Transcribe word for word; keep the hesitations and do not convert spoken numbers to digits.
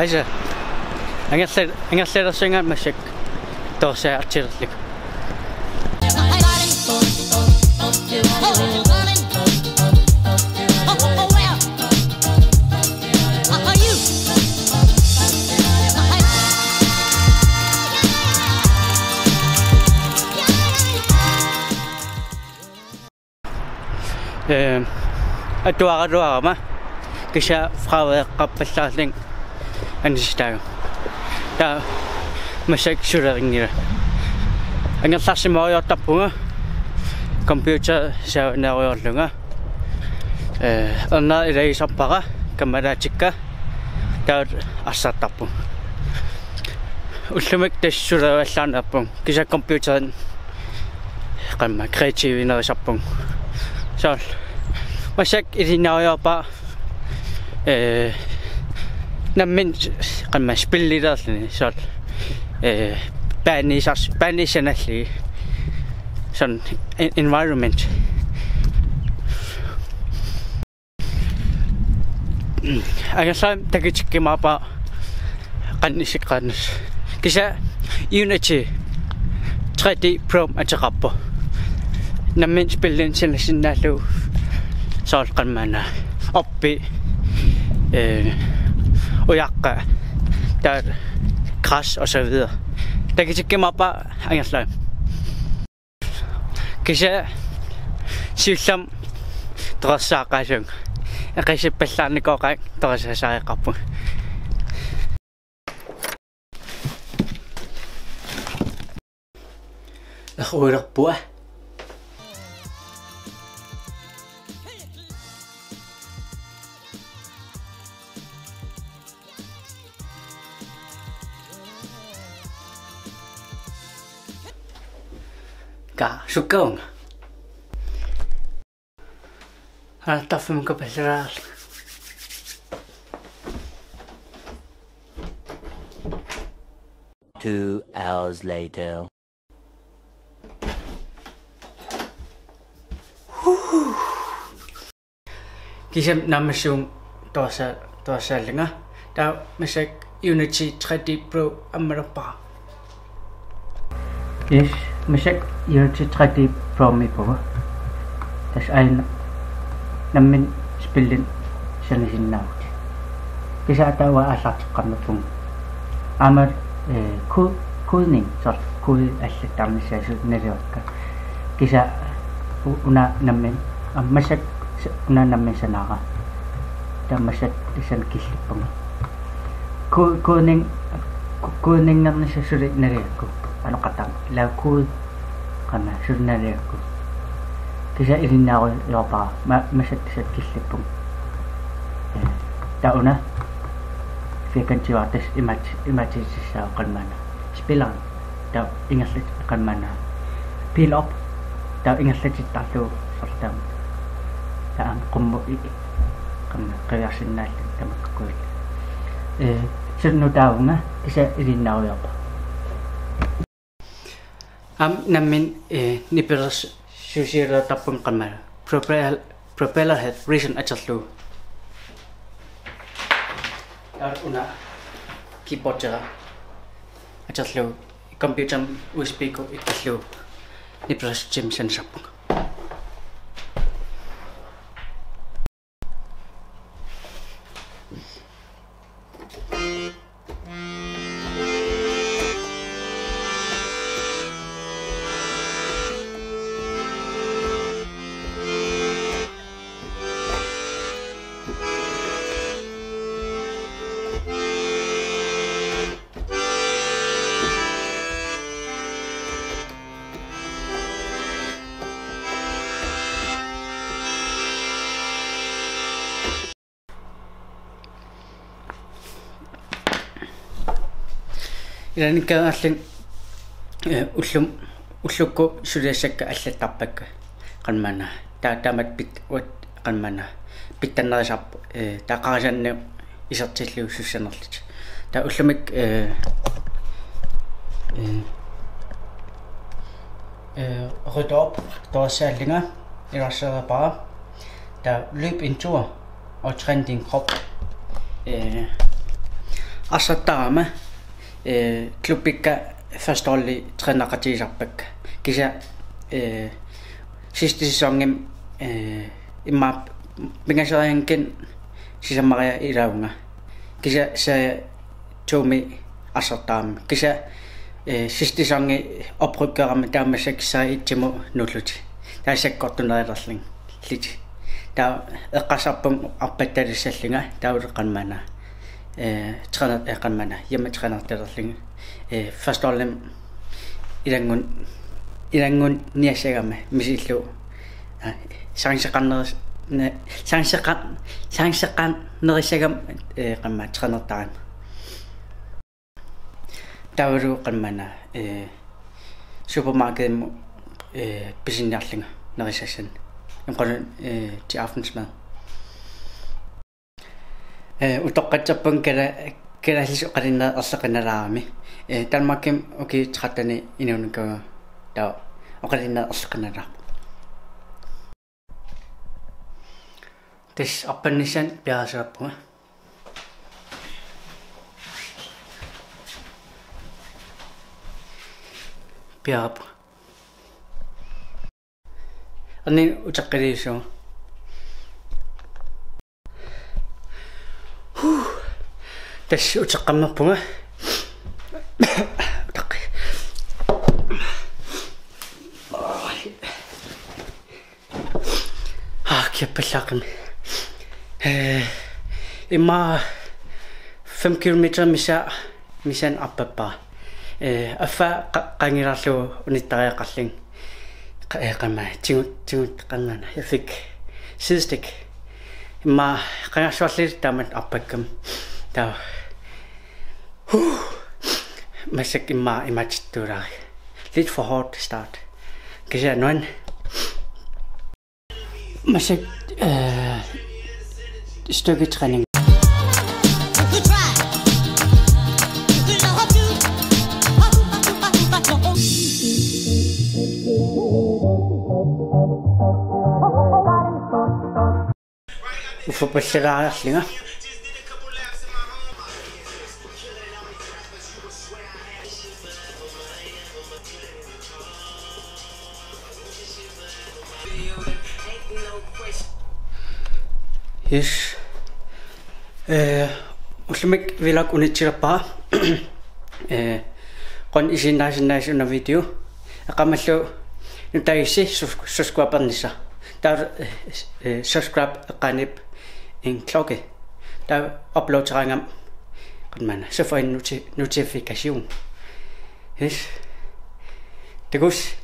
Aisa. Angerla-, angerlalersuinga massakkut torsaatsilerlik. Eh, atuaraluarama kisianni fraveeqqappallaarlunga anisitaagu. Taava massakkut suleqanngilanga. Angerlarsimariartarpunga computer saavanerujoorlunga. Eh, erneq ilagisarpara kammalaatikka taava arsartarpunga. Ullumi tassa suleruallaarniarpunga. Kisianni computerimut qamma kreativinerisarpunga. Soorlu massakkut ilinniarujorpara, eh, nammineq qamma spillilerluni soorlu, eh, paaniisars-, paaniissanallugit. Soorlu en-, environment. Angerlarama takutikkumaarpara qanoq isikkoqarnersoq. Kisianni Unity tre D Pro ateqarpoq. Nammineq spillinik sanasinnaallugu soorlu qamma una orpi, eh, ujaqqat, taava græs og så videre. Takutikkumaarpara angerlarama. Kisianni siullermik torersaaqqaasuunga. Eqisippallaarnikooqaanga torersaassariaqarpunga. Eruilerpua. Ka, sukkaunga. Haa, taffimuka pallaraal. Two hours later. Kisianni naammassivugut torsa-, torsaallunga. Taava massakkut Unity tre D Pro ammalerpara. Yes, massakkut Unity tre D Pro-miippugut. Tassa aajuna nammineq spillinik sanasinnaavugut. Kisianni taava aallarteqqammerpugut. Aamma, eh, ko-, kodning, soorlu kode allattarnissaat suli naluakka. Kisianni u-, una nammineq, aa, massakkut s-, una nammineq sanaara. Taava massakkut tassani killippunga. Ko-, kodning, ko-, kodningernissaat suli naluakka. Anoqattaarnga. Lave kode. Qamma suli naluakka. Kisianni ilinniarujorpara ma-, massakkut tassani killippunga. Eh, taava una firkantiuartas imaat-, imaattuutissaavoq qamma una. Spilleren. Taava ingerlat-, qamma una. Peel up. Taava ingerlatittarlugu soorlu taama. Taava aamma qummut i-, i-, qamma qiviarsinnaalluni tamakkuulluni. Eh, suli nutaavunga kisianni ilinniarujorpara. Aamma nammineq, eh, nipilersuusiulertarpunga qamma una. Propel-, Propellerhead Reason atorlugu. Taava una keyboardera atorlugu computerimi U S B-kkut ikkullugu nipilersuutimik sanasarpunga. Ilaanni kaangallin, eh, ullum-, ullukkut suliassakka allattarpakka qamma una. Ta-, taamatut pit-, uat-, qamma una. Pitsannerisarput, eh, taava qarasaanni isertillugu sussanerlutik. Taava ullumi, eh, eh, eh, rydde op, torsallunga, ilarsereerpara. Taava løb en tur og træn din krop. Eh, Arsartarama, eh, klubbikka førsteholdi træneqatigisarpakka. Kisianni, eh, sidste sæsonimi, eh, immaqa pingasorianngikkaanni sisammariarlunga. Kisianni se tuumi arsartarama. Kisianni, eh, sidste sæsoni oprykkerama taamaassagassiaq itsimut nuullutik. Taava sakkortunerullutik. Taava eqqarsarpunga arpattaalissallunga taavalu qammaana. Eh, træner, eh, qammaana. Hjemmetrænertalerlunga. Eh, førsteholdimi ilanngun-, ilanngunniassagama misillu. Ah, chanceqarneris-, ne-, chanceqar-, chanceqarnerissagama, eh, qammaana trænertarama. Taavalu qammaana, eh, supermarkedimut, eh, pisiniarlunga nerisassanik. Imqalu, eh, til aftensmad. Eh, utoqqatserpunga kala-, kalaallisut oqalunneri erloqinalaarami. Eh, Danmarkimi ukiut tretten inuunikuuara taava oqalunneri erloqinalaarput. Tassa arpannissaanut piareersarpunga. Piareerpunga. Anni uteqqiliissuunga. Huh. Tassa uteqqammerpunga. Uteqqi-, ah, kiappallaaqimi. Eh, immaqa fem kilometer misa-, missaani arpappara. Eh, affaa qa-, qaangilaarlugu unittariaqarlunga. Qa-, eh, qamma, tigut, tigut qammaana. Jeg fik sidestik. Immaqa qangarsuarli taamatut arpakkama. Taava. Huh. Massakkut immaqa imaatittuulaarlunga. Lidt for hårdt start. Kisianni nuann-, massakkut, eh, styrketræning. Uffa pallalaarlunga. Yes. Eh, ullumikkut vlog unitsilerpara. Eh, qanoq isiginnaasinnaavisi una video. Eqqaamallugu nutaassi sus-, subscribernissaq. Taava, eh, eh, subscribe eqqaaniippoq en klokke. Taava uploaderaangama qammaana. Så får I en noti-, notifikation. Yes. Takuss.